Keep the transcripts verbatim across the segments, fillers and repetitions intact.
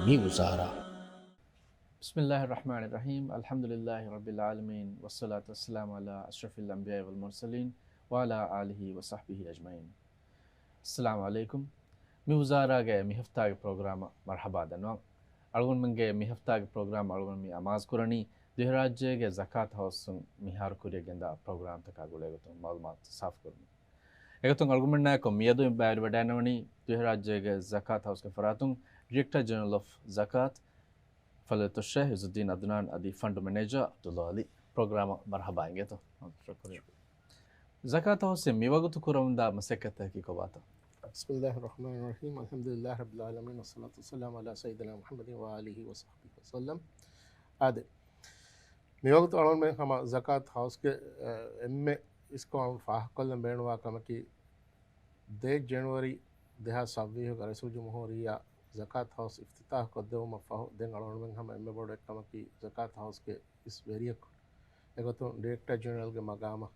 މި ވުޒާރާ. بسم الله الرحمن الرحيم. الحمد لله رب العالمين، والصلاة والسلام على أشرف الأنبياء والمرسلين، وعلى آله وصحبه أجمعين. އައްސަލާމު ޢަލައިކުމް. މި ވުޒާރާގެ މި ހަފްތާގެ ޕްރޮގްރާމަށް މަރްޙަބާ ދަންނަވަން. އަޅުގަނޑުމެންގެ މި ހަފްތާގެ ޕްރޮގްރާމް އަޅުގަނޑު މި އަމާޒު ކުރަނީ ދިވެހިރާއްޖޭގެ ޒަކާތު ހައުސުން މިހާރު ކުރިޔަށް ގެންދާ ޕްރޮގްރާމްތަކާ ގުޅޭގޮތުން މަޢުލޫމާތު ސާފުކުރުން. އެގޮތުން އަޅުގަނޑުމެންނާއެކު މިއަދު ބައިވެރިވަޑައިގަންނަވަނީ ދިވެހިރާއްޖޭގެ ޒަކާތު ހައުސްގެ ފަރާތުން ޑިރެކްޓަރ ޖެނެރަލް އޮފް ޒަކާތު ފަޟީލަތުއްޝޭޚް އިޒުއްދީން އަދުނާން އަދި ފަންޑު މެނޭޖަރ ޢަބްދުﷲ ޢަލީ. ޕްރޮގްރާމަށް މަރްޙަބާ އިނގޭތޯ. ޝުކުރިއްޔާ. ޒަކާތު ހައުސް މިވަގުތު ކުރަމުންދާ މަސައްކަތަކީ ކޮބާތޯ؟ بسم الله الرحمن الرحيم. الحمد لله رب العالمين، والصلاة والسلام على سيدنا محمد وآله وصحبه وسلم. އާދެ، މިވަގުތު އަޅުގަނޑުމެން ހަމަ ޒަކާތު ހައުސްގެ، އެ، އެންމެ އިސްކޮށް ފާހަގަކޮށްލަން ބޭނުންވާ ކަމަކީ، ދޭއް ޖެނުއަރީ ދެހާސް ސައްބީސް ރައީސުލްޖުމްހޫރިއްޔާ ޒަކާތު ހައުސް އިފްތިތާޙް ކޮށްދެވުމަށް ފަހު، ދެން އަޅުގަނޑުމެން ހަމަ އެންމެ ބޮޑު އެއްކަމަކީ، ޒަކާތު ހައުސްގެ އިސް ވެރިޔަކު އެގޮތުން ޑިރެކްޓަރ ޖެނެރަލްގެ މަގާމަށް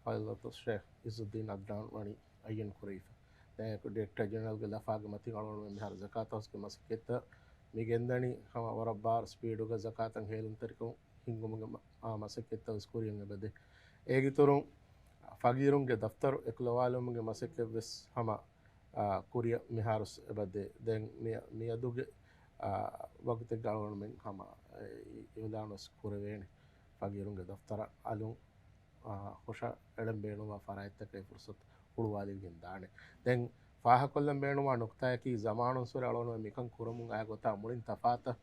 ފަޟީލަތުއްޝޭޚް އިޒުއްދީން އަދްނާން ވަނީ އައްޔަން ކުރެވިފަ. ދެން ޑިރެކްޓަރ ޖެނެރަލްގެ ލަފާގެ މަތިން އަޅުގަނޑުމެން މިހާރު ޒަކާތު ހައުސްގެ މަސައްކަތްތައް މި ގެންދަނީ ހަމަ ވަރަށް ބާރު ސްޕީޑުގަ ޒަކާތަށް ހޭލުންތެރިކަން ހިންގުމުގެ މަ-، އާ މަސައްކަތްތައް ވެސް ކުރިޔަށް އެބަދޭ. އޭގެ އިތުރުން ފަގީރުންގެ ދަފްތަރު އެކުލަވާލުމުގެ މަސައްކަތް ވެސް ހަމަ، އާ، ކުރިޔަށް މިހާރު އެބަދޭ. ދެން މި-، މިއަދުގެ، އާ، ވަގުތެއްގަ އަޅުގަނޑުމެން ހަމަ އި-، އިޢުލާނު ވެސް ކުރެވޭނެ. ފަގީރުންގެ ދަފްތަރަށް އަލުން، އާ، ހުށައެޅެން ބޭނުންވާ ފަރާތްތަކަށް އެ ފުރުސަތު ހުޅުވާލިގެން ދާނެ. ދެން ފާހަގަކޮށްލަން ބޭނުންވާ ނުކުތާއަކީ، ޒަމާނުއްސުރެ އަޅުގަނޑުމެން މިކަން ކުރަމުން އައި ގޮތާ މުޅިން ތަފާތަށް.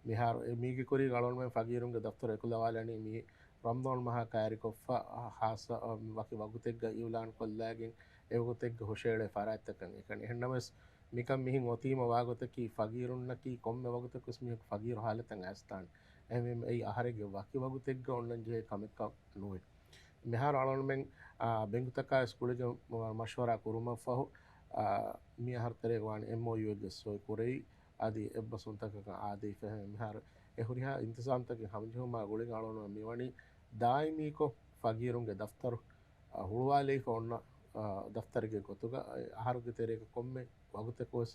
މިހާރު އެ މީގެ ކުރީގަ އަޅުގަނޑުމެން ފަގީރުންގެ ދަފްތަރު އެކުލަވާލަނީ މި ރަމަޟާން މަހާ ކައިރިކޮށްފަ، ހާއްސަ، އަ، ވަކި ވަގުތެއްގަ އިޢުލާން ކޮށްލައިގެން އެ ވަގުތެއްގަ ހުށައެޅޭ ފަރާތްތަކަށް. އެކަނި އެހެންނަމަވެސް، މިކަން މިހެން އޮތީމަ ވާގޮތަކީ، ފަގީރުންނަކީ ކޮންމެ ވަގުތަކުވެސް މީހަކު ފަގީރު ހާލަތަށް އައިސްދާނެ. އެހެންވީމަ އެއީ އަހަރެއްގެ ވަކި ވަގުތެއްގަ އޮންނަން ޖެހޭ ކަމެއްކަށް ނުވޭ. މިހާރު އަޅުގަނޑުމެން، އާ، ބެންކުތަކާ އިސް ގުޅިގެން މަޝްވަރާ ކުރުމަށްފަހު، އާ، މި އަހަރު ތެރޭގަ ވާނީ އެމްއޯޔޫއެއްގެ ސޮއި ކުރެވި، އަދި އެއްބަސްވުންތަކަކަށް އާދެވިފަ. އެހެން މިހާރު އެ ހުރިހާ އިންތިޒާމްތަކެއް ހަމަޖެހުމާ ގުޅިގެން އަޅުގަނޑުމެން މިވަނީ ދާއިމީކޮށް ފަގީރުންގެ ދަފްތަރު، އާ، ހުޅުވާލެވިފަ އޮންނަ، އާ، ދަފްތަރެއްގެ ގޮތުގަ އަހަރުގެ ތެރޭގަ ކޮންމެ ވަގުތަކުވެސް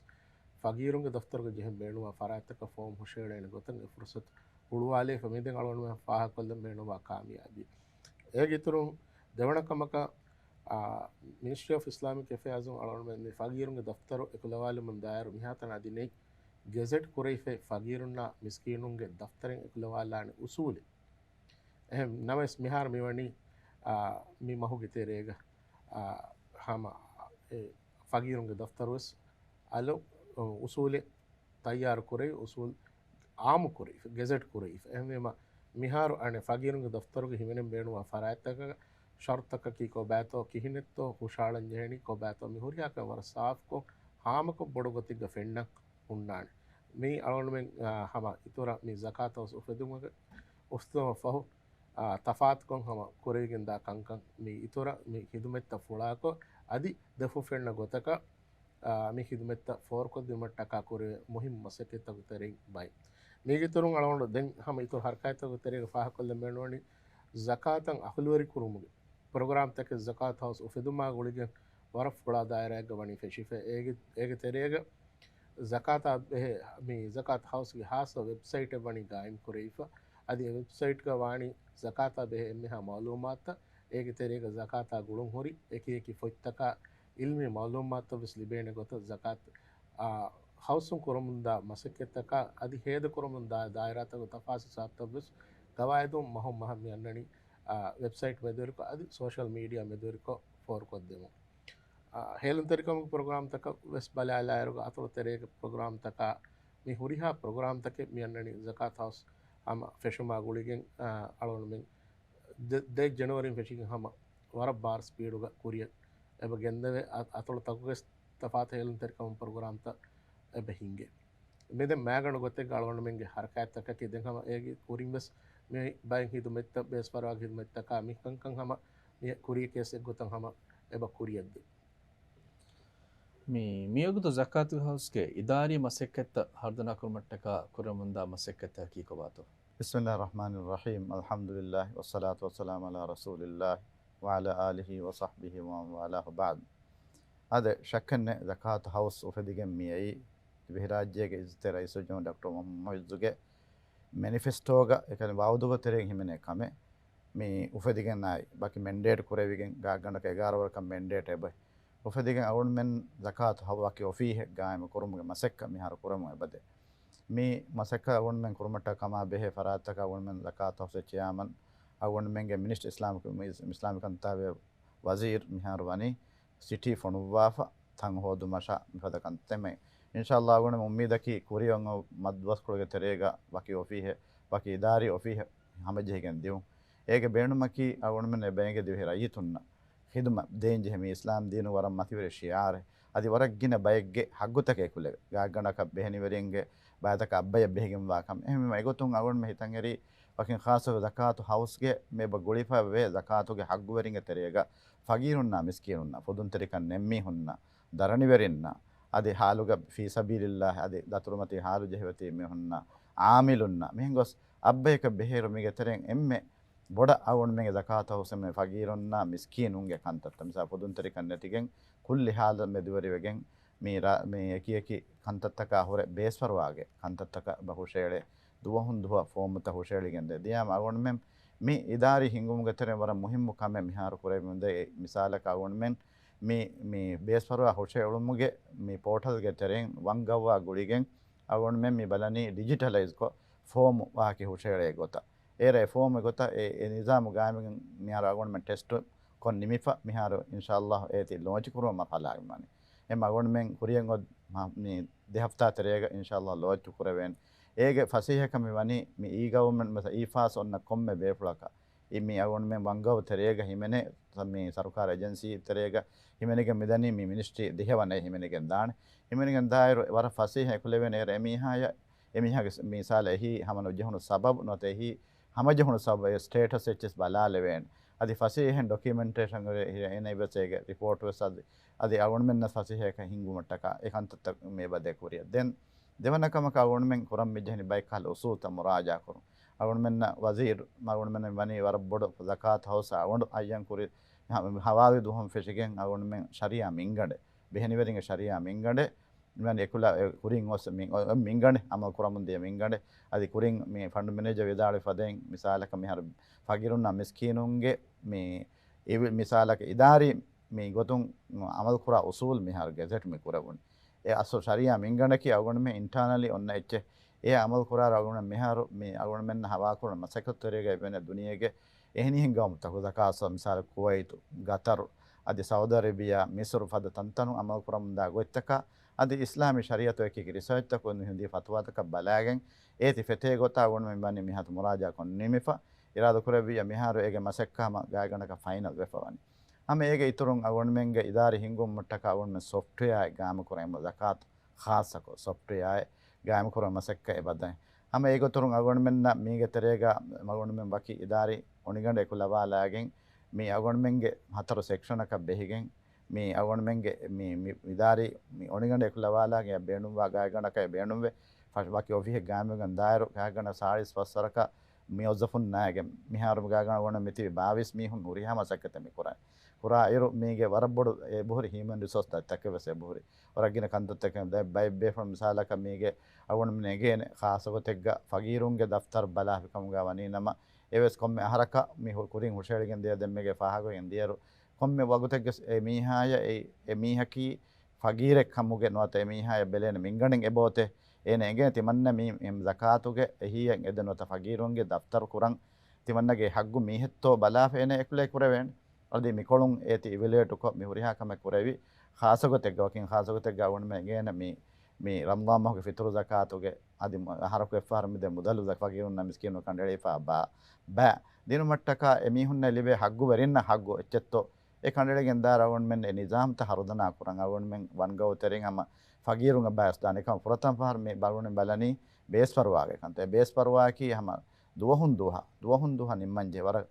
ފަގީރުންގެ ދަފްތަރުގަ ޖެހެން ބޭނުންވާ ފަރާތްތަކަށް ފޯމް ހުށައެޅޭނެ ގޮތަށް އެ ފުރުސަތު ހުޅުވާލެވިފަ. މިދެން އަޅުގަނޑުމެން ފާހަގަކޮށްލަން ބޭނުންވާ ކާމިޔާބީ. އޭގެ އިތުރުން ދެވަނަ ކަމަކަށް، އާ، މިނިސްޓްރީ އޮފްއިސްލާމިކް އެފެއާޒުން އަޅުގަނޑުމެން މި ފަގީރުންގެ ދަފްތަރު އެކުލަވާލުމުން ދާއިރު މިހާތަނަށް އަދި ނެތް ގެޒެޓް ކުރެވިފައި ފަގީރުންނާ މިސްކީނުންގެ ދަފްތަރެއް އެކުލަވާލާނެ އުސޫލެއް. އެހެން ނަމަވެސް މިހާރު މިވަނީ، އާ، މި މަހުގެ ތެރޭގަ، އާ، ހަމަ އެ ފަގީރުންގެ ދަފްތަރުވެސް އަލު އުސޫލެއް ތައްޔާރު ކުރެވި، އުސޫލް އާއްމު ކުރެވި، ގެޒެޓް ކުރެވި. އެހެންވީމަ، މިހާރު އަނެއް ފަގީރުންގެ ދަފްތަރުގެ ހިމެނެން ބޭނުންވާ ފަރާތްތަކަށް ޝަރުތަކަކީ ކޮބާތޯ، ކިހިނެއްތޯ ހުށައަޅަން ޖެހެނީ، ކޮބާތޯ، މި ހުރިހާ ކަން ވަރަށް ސާފުކޮށް، ހާމަކޮށް ބޮޑު ގޮތެއްގަ ފެންނަން ހުންނާނެ. މި އަޅުގަނޑުމެން، އާ، ހަމަ އިތުރަށް މި ޒަކާތު ހައުސް އުފެދުމަށް، އުފެދުމަށް ފަހު، އާ، ތަފާތުކޮށް ހަމަ ކުރެވިގެން ދާ ކަންކަން މި އިތުރަށް މި ހިދުމަތްތައް ފުޅާކޮށް، އަދި ދެފުށް ފެންނަ ގޮތަކަށް، އާ، މި ހިދުމަތްތައް ފޯރުކޮށްދިނުމަށްޓަކާ ކުރެވޭ މުހިންމު މަސައްކަތްތަކުގެ ތެރެއިން ބައެއް. މީގެ އިތުރުން އަޅުގަނޑު ދެން ހަމަ އިތުރު ހަރަކާތްތަކުގެ ތެރޭގަ ފާހަގަކޮށްލަން ބޭނުންވަނީ، ޒަކާތަށް އަހުލުވެރިކުރުމުގެ ޕްރޮގްރާމްތަކެއް ޒަކާތު ހައުސް އުފެދުމާ ގުޅިގެން ވަރަށް ފުޅާ ދާއިރާއެއްގަ ވަނީ ފެށިފަ. އޭގެ، އޭގެ ތެރޭގަ ޒަކާތާ ބެހޭ، މި ޒަކާތު ހައުސްގެ ހާއްސަ ވެބްސައިޓެއް ވަނީ ގާއިމް ކުރެވިފަ. އަދި އެ ވެބްސައިޓްގަ ވާނީ ޒަކާތާ ބެހޭ އެންމެހާ މަޢުލޫމާތުތައް، އޭގެ ތެރޭގަ ޒަކާތާ ގުޅުން ހުރި އެކި އެކި ފޮތްތަކާ އިލްމީ މަޢުލޫމާތުތައް ވެސް ލިބޭނެ ގޮތަށް ޒަކާތު، އާ، ހައުސުން ކުރަމުންދާ މަސައްކަތްތަކާ އަދި ހޭދަކުރަމުންދާ ދާއިރާތަކުގެ ތަފާސި ސާފުތައް ވެސް ގަވާއިދުން މަހުން މަހަށް މި އަންނަނީ، އާ، ވެބްސައިޓް މެދުވެރިކޮށް އަދި ސޯޝަލް މީޑިއާ މެދުވެރިކޮށް ފޯރުކޮށްދެމުން. އާ، ހޭލުންތެރިކަމުގެ ޕްރޮގްރާމްތަކަށް ވެސް ބަލާލާއިރުގަ އަތޮޅު ތެރޭގެ ޕްރޮގްރާމްތަކާ މި ހުރިހާ ޕްރޮގްރާމްތަކެއް މި އަންނަނީ ޒަކާތު ހައުސް ހަމަ ފެށުމާ ގުޅިގެން، އާ، އަޅުގަނޑުމެން ދެ-، ދެ ޖެނުއަރީން ފެށިގެން ހަމަ ވަރަށް ބާރު ސްޕީޑުގަ ކުރިއަށް އެބަ ގެންދެވޭ. އަ-، އަތޮޅުތަކުގެ ތަފާތު ހޭލުންތެރިކަމު ޕްރޮގްރާމްތައް އެބަ ހިނގޭ. މި ދެން މައިގަނޑު ގޮތެއްގަ އަޅުގަނޑުމެންގެ ހަރަކާތްތަކަކީ ދެން ހަމަ އޭގެ ކުރިން ވެސް މި ބައެއް ހިދުމަތްތައް ބޭސްފަރާގެ ހިދުމަތްތަކާ މި ކަންކަން ހަމަ މި ކުރީ ކޭސް އެއްގޮތަށް ހަމަ އެބަ ކުރިއަށްދޭ. މި، މިވަގުތު ޒަކާތު ހައުސްގެ އިދާރީ މަސައްކަތްތައް ހަރުދަނާ ކުރުމަށްޓަކާ ކުރަމުންދާ މަސައްކަތްތަކީ ކޮބާތޯ؟ بسم الله الرحمن الرحيم. الحمد لله والصلاة والسلام على رسول الله وعلى آله وصحبه ومن والاه بعد. އާދެ، ޝައްކެއްނެތް ޒަކާތު ހައުސް އުފެދިގެން މިއައީ ދިވެހިރާއްޖޭގެ އިއްޒަތްތެރި ރައީސުލްޖުމްހޫރިއްޔާ ޑޮކްޓަރ މުޙައްމަދު މުޢިއްޒުގެ މެނިފެސްޓޯގަ އެކަނި ވަޢުދުގެ ތެރެއިން ހިމެނޭ ކަމެއް. މި އުފެދިގެން އައި ވަކި މެންޑޭޓް ކުރެވިގެން ގާތްގަނޑަކަށް އެގާރަ ވަރަކަށް މެންޑޭޓް އެބަ އުފެދިގެން އަޅުގަނޑުމެން ޒަކާތު ހަ-، ވަކި އޮފީހެއް ގާއިމު ކުރުމުގެ މަސައްކަތް މިހާރު ކުރަމުން އެބަދޭ. މި މަސައްކަތް އަޅުގަނޑުމެން ކުރުމަށްޓަކާ ކަމާ ބެހޭ ފަރާތްތަކަށް އަޅުގަނޑުމެން ޒަކާތު ހައުސްގެ ޗެއާމަން، އަޅުގަނޑުމެންގެ މިނިސްޓަރ އިސްލާމިކް، އިސްލާމިކް ކަންތާވެ ވަޒީރު މިހާރު ވަނީ ސިޓީ ފޮނުއްވާފަ ތަން ހޯދުމަށާ މިފަދަ ކަންތައް މެ. އިންޝާﷲ އަޅުގަނޑު އުއްމީދަކީ ކުރިއަށް މަ-، ދުވަސްކޮޅުގެ ތެރޭގަ ވަކި އޮފީހެއް، ވަކި އިދާރީ އޮފީހެއް ހަމަޖެހިގެން ދިއުން. އޭގެ ބޭނުމަކީ އަޅުގަނޑުމެން އެބައިގެ ދިވެހި ރައްޔިތުންނަށް ޚިދުމަތް ދޭންޖެހޭ މި އިސްލާމް ދީނު ވަރަށް މަތިވެރި ޝިޢާރެއް. އަދި ވަރަށް ގިނަ ބައެއްގެ ހައްގުތަކެއް އެކުލެވޭ. ގާތްގަނޑަކަށް ބެހެނިވެރިންގެ ބައިތަކަށް އައްބަޔަށް ބެހިގެންވާ ކަމެއް. އެހެންވީމަ އެގޮތުން އަޅުގަނޑުމެން ހިތަށް އެރީ ވަކިން ޚާއްޞަކޮށް ޒަކާތު ހައުސްގެ މި އެބަ ގުޅިފަ ވޭ ޒަކާތުގެ ހައްގުވެރިންގެ ތެރޭގަ ފަގީރުންނާ މިސްކީނުންނާ ފުދުންތެރިކަން ނެންމީހުންނާ ދަރަނިވެރިންނާ އަދި ހާލުގަ ފީސަބީލިއްލާހި އަދި ދަތުރުމަތީ ހާލު ޖެހިވަތީ މީހުންނާ އާމިލުންނާ މިހެން ގޮސް އައްބަޔަކަށް ބެހޭއިރު މީގެ ތެރެއިން އެންމެ ބޮޑަށް އަޅުގަނޑުމެންގެ ޒަކާތު ހައުސް އެންމެ ފަގީރުންނާ މިސްކީނުންގެ ކަންތައްތައް މިސާ ފުދުންތެރިކަން ނެތިގެން ކުއްލި ހާލަށް މެދުވެރިވެގެން މި ރާ-، މި އެކި އެކި ކަންތައްތަކާ ހުރެ ބޭސްފަރުވާގެ ކަންތައްތަކަށް އެބަ ހުށައެޅޭ. ދުވަހުން ދުވަހަށް ފޯމުތައް ހުށައެޅިގެން ދޭ. ދިޔާމަ އަޅުގަނޑުމެން މި އިދާރީ ހިންގުމުގެ ތެރެއިން ވަރަށް މުހިއްމު ކަމެއް މިހާރު ކުރެވެމުންދޭ. މިސާލަކަށް އަޅުގަނޑުމެން މި، މި ބޭސްފަރުވާ ހުށައެޅުމުގެ މި ޕޯޓަލްގެ ތެރެއިން ވަން ގައްވާ ގުޅިގެން އަޅުގަނޑުމެން މި ބަލަނީ ޑިޖިޓަލައިޒްކޮށް ފޯމު ވާހަކަ ހުށައެޅޭ ގޮތަށް. އޭރު އެ ފޯމުގެ ގޮތަށް އެ، އެ ނިޒާމު ގާއިމުގެން މިހާރު އަޅުގަނޑުމެން ޓެސްޓު ކޮށް ނިމިފަ މިހާރު އިންޝާﷲ އޭތި ލޯންޗް ކުރުމަށް މަރުހަލާގެ ވަނީ. އެ އަޅުގަނޑުމެން ކުރިއަށް އޮތް މަ-، މި ދެ ހަފްތާ ތެރޭގަ އިންޝާﷲ ލޯންޗް ކުރެވޭނެ. އޭގެ ފަސޭހަކަން މި ވަނީ މި އީ ގަވަރމަންޓް މަސަ އީފާސް އޮންނަ ކޮންމެ ބޭފުޅަކަށް އި މި އަޅުގަނޑުމެން ވަންގަވަ ތެރޭގަ ހިމެނޭ ސަ-، މި ސަރުކާރު އެޖެންސީ ތެރޭގަ ހިމެނިގެން މިދަނީ މި މިނިސްޓްރީ ދިހަވަނައެއް ހިމެނިގެން ދާނެ. ހިމެނިގެން ދާއިރު ވަރަށް ފަސޭހަ އެކުލެވޭނެ އޭރު އެމީހާޔަށް، އެމީހާގެ ސް-، މި ސާލަ އެހީ ހަމަ ނުޖެހުނު ސަބަބު ނުވަތަ އެހީ ހަމަޖެހުނު ސަބަބު އެ ސްޓޭޓަސް އެއްޗެސް ބަލާލެވޭނެ. އަދި ފަސޭހައިން ޑޮކިއުމެންޓޭޝަން ހުރެ އެނެއް ވެސް އޭގެ ރިޕޯޓް ވެސް އަދި، އަދި އަޅުގަނޑުމެންނަށް ފަސޭހައަކަށް ހިންގުމަށްޓަކާ އެ ކަންތައްތައް މި އެބަދޭ ކުރިއަށް. ދެން ދެވަނަ ކަމަކަށް އަޅުގަނޑުމެން ކުރަން މިޖެހެނީ ބައެއްކަހަލަ އުސޫލްތައް މުރާޖާ ކުރުން. އަޅުގަނޑުމެންނަށް ވަޒީރު، އަޅުގަނޑުމެން ވަނީ ވަރަށް ބޮޑު ޒަކާތު ހައުސް އަޅުގަނޑު އައްޔަން ކުރި ހަ-، ހަވާލު ދުވަހުން ފެށިގެން އަޅުގަނޑުމެން ޝަރީޢާ މިންގަނޑެއް، ބެހެނިވެރިންގެ ޝަރީޢާ މިންގަނޑެއް، މިވަނީ އެކުލަ-، އެ ކުރިން ގޮސް މި-، އޮ-، އޮ-، މިންގަނޑެއް އަމަލު ކުރަމުން ދިޔަ މިންގަނޑެއް. އަދި ކުރިން މި ފަންޑް މެނޭޖަރ ވިދާޅުވި ފަދައިން މިސާލަކަށް މިހާރު ފަގީރުންނާ މިސްކީނުންގެ މި އިވި-، މިސާލަކަށް އިދާރީ މި ގޮތުން އަމަލު ކުރާ އުސޫލް މިހާރު ގެޒެޓް މި ކުރެވުނީ. އެ އަސްލު ޝަރީޢާ މިންގަނޑަކީ އަޅުގަނޑުމެން އިންޓާނަލީ އޮންނަ އެއްޗެއް. އެ އަމަލު ކުރާއިރު އަޅުގަނޑު މިހާރު މި އަޅުގަނޑުމެންނަށް ހަވާކުރުން މަސައްކަތު ތެރޭގަ އެބެނެ ދުނިޔޭގެ އެހެނިހެން ގައުމުތަކު ޒަކާތު މިސާލަކަށް ކުވައިތު، ގަތަރު، އަދި ސައުދި އަރަބިޔާ، މިސްރު ފަދަ ތަންތަނުން އަމަލު ކުރަމުންދާ ގޮތްތަކާ، އަދި އިސްލާމީ ޝަރީޢަތު އެކި ރިސާޗްތަކުން ހިންދި ފަތުވާތަކަށް ބަލާގެން އޭތި ފެތޭ ގޮތާ އަޅުގަނޑުމެން ވަނީ މިހާތަ މުރާޖާ ކޮށް ނިމިފަ، އިރާދަ ކުރެއްވިއްޔާ މިހާރު އޭގެ މަސައްކަތް ހަމަ ގާތްގަނޑަކަށް ފައިނަލް ވެފަ ވަނީ. ހަމަ އޭގެ އިތުރުން އަޅުގަނޑުމެންގެ އިދާރީ ހިންގުމަށްޓަކާ އަޅުގަނޑުމެން ސޮފްޓްވެއާއެއް ގާއިމުކުރަން އެބަ ޒަކާތު ޚާއްޞަކޮށް ސޮފްޓްވެއާއެއް ގާއިމުކުރުމަށް މަސައްކަތް އެބަދޭ. ހަމަ އޭގޮތުން އަޅުގަނޑުމެންނަށް މީގެ ތެރޭގަ އަޅުގަނޑުމެން ވަކި އިދާރީ އޮނިގަނޑެއް އެކުލަވާލާގެން މި އަޅުގަނޑުމެންގެ ހަތަރު ސެކްޝަނަކަށް ބެހިގެން މި އަޅުގަނޑުމެންގެ މި، މި އިދާރީ މި އޮނިގަނޑެއް އެކުލަވާލާގެން ބޭނުންވާ ގާތްގަނޑަކަށް ބޭނުންވެ ފަށް ވަކި އޮފީހެއް ގާއިމުވެގެން ދާއިރު ގާތްގަނޑަށް ސާޅީސް ފަސް ވަރަކަށް މި މުވައްޒަފުންނާއިގެން މިހާރު ގާތްގަނޑަށް އޮންނަ މިތިބި ބާވީސް މީހުން ހުރިހާ މަސައްކަތެއް މި ކުރާ. ކުރާއިރު މީގެ ވަރަށް ބޮޑު އެބަހުރި ހިއުމަން ރިސޯސް ދަތިތަކެއް ވެސް އެބަހުރި. ވަރަށް ގިނަ ކަންތައްތަކެއް ދެ-، ބައެއް ބޭފުޅުން މިސާލަކަށް މީގެ އަޅުގަނޑުމެން އެނގޭނެ ޚާއްޞަ ގޮތެއްގަ ފަގީރުންގެ ދަފްތަރު ބަލާފި ކަމުގަ ވަނީ ނަމަ، އެވެސް ކޮންމެ އަހަރަކަށް މި ހު-، ކުރިން ހުށައެޅިގެން ދިޔަ ދެންމެގެ ފާހަގައިން ދިޔައިރު، ކޮންމެ ވަގުތެއްގެ އެ މީހާޔަށް އެ، އެ މީހަކީ ފަގީރެއް ކަމުގެ ނުވަތަ އެ މީހާޔަށް ބެލޭނެ މިންގަނޑެއް އެބައޮތޭ. އޭނަ އެނގޭ ތިމަންނަ މި، މި ޒަކާތުގެ އެހީއެއް އެދެ ނުވަތަ ފަގީރުންގެ ދަފްތަރު ކުރަން ތިމަންނަގެ ހައްގު މީހެއްތޯ ބަލާފަ އޭނަ އެކުލެވި ކުރެވޭނެ. އަދި މިކޮޅުން އޭތި އިވެލުއޭޓުކޮށް މި ހުރިހާ ކަމެއް ކުރެވި، ޚާއްޞަ ގޮތެއްގަ ވަކިން ޚާއްޞަ ގޮތެއްގަ އަޅުގަނޑުމެން އެނގޭނެ މި، މި ރަމަޟާން މަހުގެ ފިތުރު ޒަކާތުގެ އަދި އަހަރަކު އެއްފަހަރު މިދޭ މުދަލު ޒަ-، ފަގީރުންނަށް މިސްކީނުންނަށް ކަނޑައެޅިފަ ބަ-، ބައި ދިނުމަށްޓަކާ އެމީހުންނަށް ލިބޭ ހައްގުވެރިންނަށް ހައްގު އެއްޗެއްތޯ އެ ކަނޑައެޅިގެން ދާއިރު އަޅުގަނޑުމެން އެ ނިޒާމްތައް ހަރުދަނާ ކުރަން އަޅުގަނޑުމެން ވަންގަވަ ތެރެއިން ހަމަ ފަގީރުން އެބަ އައިސްދާނެ. އެކަމަ ފުރަތަމަ ފަހަރު މި އަޅުގަނޑުމެން ބަލަނީ ބޭސްފަރުވާގެ ކަންތައް. އެ ބޭސްފަރުވާއަކީ ހަމަ ދުވަހުން ދުވަހަށް، ދުވަހުން ދުވަހަށް ނިންމަންޖެހޭ ވަރަށް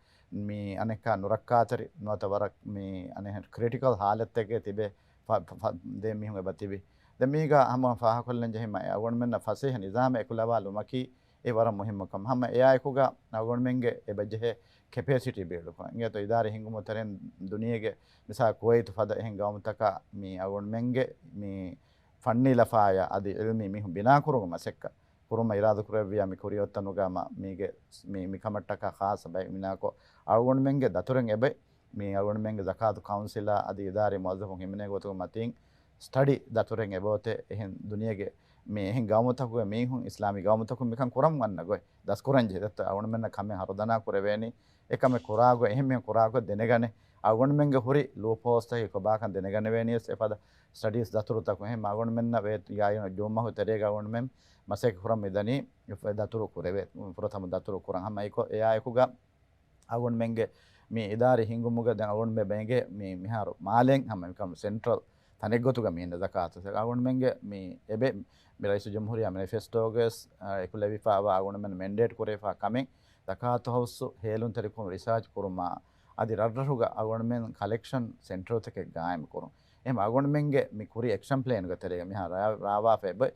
މި އަނެއްކާ ނުރައްކާތެރި ނުވަތަ ވަރަށް މި އަނެއް ކްރިޓިކަލް ހާލަތެއްގަ ތިބޭ ފަ-، ފަ-، ފަ-، ދެ މީހުން އެބަ ތިބި. ދެ މީގަ ހަމަ ފާހަކޮށްލަން ޖެހީމަ އެ އަޅުގަނޑުމެންނަށް ފަސޭހަ ނިޒާމެއް އެކުލަވާލުމަކީ އެ ވަރަށް މުހިއްމު ކަމެއް. ހަމަ އެއާއެކުގަ އަޅުގަނޑުމެންގެ އެބަޖެހޭ ކެޕޭސިޓީ ބިލްޑް ކުރަން. އިނގޭތޯ އިދާރީ ހިންގުމުގެ ތެރެއިން ދުނިޔޭގެ މިސާ ކުވައިތު ފަދަ އެހެން ގައުމުތަކާ މި އަޅުގަނޑުމެންގެ މި ފަންނީ ލަފާޔާ އަދި ޢިލްމީ މީހުން ބިނާކުރުމަށް މަސައްކަތް ކުރުމަށް އިރާދަކުރެއްވިޔާ މި ކުރިއޮތްތަނުގަ މަ-، މީގެ މި، މިކަމަށްޓަކާ ޚާއްޞަ ބައެއް ބިނާކޮށް އަޅުގަނޑުމެންގެ ދަތުރެއް އެބައި މި އަޅުގަނޑުމެންގެ ޒަކާތު ކައުންސިލާ އަދި އިދާރީ މުވައްޒަފުން ހިމެނޭ ގޮތުގެ މަތީން ސްޓަޑީ ދަތުރެއް އެބައޮތޭ އެހެން ދުނިޔޭގެ މި އެހެން ގައުމުތަކުގެ މީހުން އިސްލާމީ ގައުމުތަކުން މިކަން ކުރަން ވަންނަ ގޮތް ދަސްކުރަން ޖެހޭ. ދެއްތަ އަޅުގަނޑުމެންނަށް ކަމެއް ހަރުދަނާ ކުރެވޭނީ އެކަމެއް ކުރާގޮތް އެހެން މީހުން ކުރާގޮތް ދެނެގަނެ އަޅުގަނޑުމެންގެ ހުރި ލޫޕް ހޯލްސްތަކެއް ކޮބާކަން ދެނެގަނެވޭނީވެސް އެފަދަ ސްޓަޑީސް ދަތުރުތަކުން. އެހެން އަޅުގަނޑުމެންނަށް ވޭ-، ޔާ-، ޖޫން މަހު ތެރޭގަ އަޅުގަނޑުމެން މަސައްކަތް ކުރަން މިދަނީ ދަތުރު ކުރެވޭ. ފުރަތަމަ ދަތުރު ކުރަން ހަމަ އެކޮ-، އެއާއެކުގަ އަޅުގަނޑުމެންގެ މި އިދާރީ ހިންގުމުގަ ދެން އަޅުގަނޑުމެން ބޭނގޭ މި މިހާރު މާލެން ހަމަ މިކަމު ސެންޓްރަލް ތަނެއްގޮތުގަ މި އިންނަ ޒަކާތު. އަޅުގަނޑުމެންގެ މި އެބެ މި ރައީސުލްޖުމްހޫރިއްޔާ މެނިފެސްޓޯގަވެސް، އާ، އެކުލެވިފައިވާ އަޅުގަނޑުމެން މެންޑޭޓް ކުރެވިފައި ކަމެއް ޒަކާތު ހައުސް ހޭލުންތެރިކުރުން ރިސާޗް ކުރުމާ އަދި ރަށްރަށުގަ އަޅުގަނޑުމެން ކަލެކްޝަން ސެންޓަރުތަކެއް ގާއިމް ކުރުން. އެހެން އަޅުގަނޑުމެންގެ މި ކުރި އެކްޝަން ޕްލޭންގެ ތެރޭގަ މިހާ ރާ-، ރާވާފަ އެބަ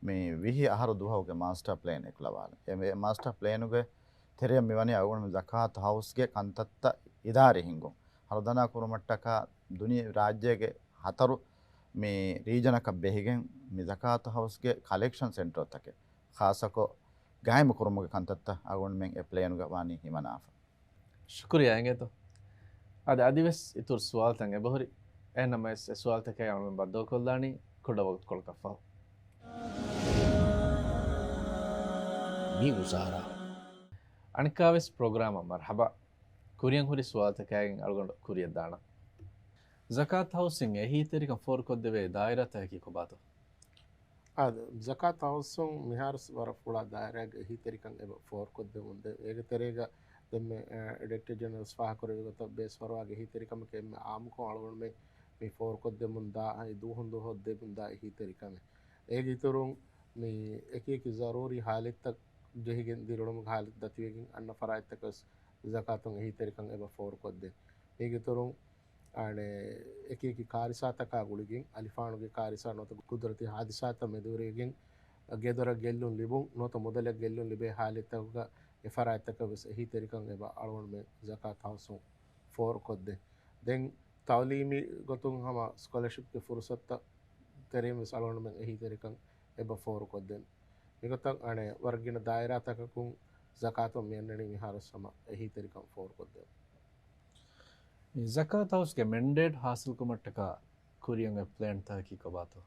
މި ވިހި އަހަރު ދުވަހުގެ މާސްޓަރ ޕްލޭން އެކުލަވާލަން. އެ މާސްޓަރ ޕްލޭނުގެ ތެރެއަށް މިވަނީ އަޅުގަނޑު ޒަކާތު ހައުސްގެ ކަންތައްތައް އިދާރީ ހިންގުން. ހަރުދަނާ ކުރުމަށްޓަކާ ދުނިޔެ ރާއްޖޭގެ ހަތަރު މި ރީޖަނަކަށް ބެހިގެން މި ޒަކާތު ހައުސްގެ ކަލެކްޝަން ސެންޓަރުތަކެއް ޚާއްޞަކޮށް ގާއިމު ކުރުމުގެ ކަންތައްތައް އަޅުގަނޑުމެން އެ ޕްލޭނުގަ ވާނީ ހިމަނާފަ. ޝުކުރިއްޔާ އިނގޭތޯ. އަދި އަދިވެސް އިތުރު ސުވާލުތައް އެބަހުރި. އެހެންނަމަވެސް އެ ސުވާލުތަކަށް އަޅުގަނޑު ބައްދަލުކޮށްލާނީ ކުޑަ ވަގުތުކޮޅަކަށްފަހު. މި ވުޒާރާ. އަނެއްކާވެސް ޕްރޮގްރާމަށް މަރްޙަބާ. ކުރިއަށް ހުރި ސުވާލުތަކާއިން އަޅުގަނޑު ކުރިއަށް ދާނަން. ޒަކާތު ހައުސްއިން އެހީތެރިކަން ފޯރުކޮށްދެވޭ ދާއިރާތަކަކީ ކޮބާތޯ؟ އާދެ، ޒަކާތު ހައުސުން މިހާރު ވަރަށް ފުޅާ ދާއިރާގެ އެހީތެރިކަން އެބަ ފޯރުކޮށްދެމުންދޭ. އޭގެ ތެރޭގަ ދެންމެ، އެ، ޑިރެކްޓަރ ޖެނެރަލް ފާހަގަކުރެއްވި ގޮތަށް ބޭސް ފަރުވާގެ އެހީތެރިކަމަކީ އެންމެ އާއްމުކޮށް އަޅުގަނޑުމެން މި ފޯރުކޮށްދެމުންދާ، އައި ދުވަހުން ދުވަހަށް ދެމުންދާ އެހީތެރިކަމެއް. އޭގެ އިތުރުން މި އެކި އެކި ޒަރޫރީ ހާލަތްތައް ޖެހިގެން ދިރިއުޅުމުގެ ހާލަތް ދަތިވެގެން އަންނަ ފަރާތްތަކަށް ޒަކާތުން އެހީތެރިކަން އެބަ ފޯރުކޮށްދޭ. މީގެ އިތުރުން އަނެއް އެކި އެކި ކާރިސާތަކާ ގުޅިގެން، އަލިފާނުގެ ކާރިސާ ނުވަތަ ގުދުރަތީ ހާދިސާތައް މެދުވެރިވެގެން، ގެދޮރަށް ގެއްލުން ލިބުން ނުވަތަ މުދަލެއް ގެއްލުން ލިބޭ ހާލަތްތަކުގަ އެ ފަރާތްތަކަށް ވެސް އެހީތެރިކަން އެބަ އަޅުގަނޑުމެން ޒަކާތު ހައުސުން ފޯރުކޮށްދޭ. ދެން ތައުލީމީ ގޮތުން ހަމަ ސްކޮލަޝިޕްގެ ފުރުސަތުތައް ތެރެއިން ވެސް އަޅުގަނޑުމެން އެހީތެރިކަން އެބަ ފޯރުކޮށްދޭން. މިގޮތަށް އަނެއް ވަރަށް ގިނަ ދާއިރާތަކަކުން ޒަކާތުން މިއަންނަނީ މިހާރު ހަމަ އެހީތެރިކަން ފޯރުކޮށްދޭން. ޒަކާތު ހައުސްގެ މެންޑޭޓް ހާސިލްކުރުމަށްޓަކާ ކުރިއަށް އޮތް ޕްލޭންތަކަކީ ކޮބާތޯ؟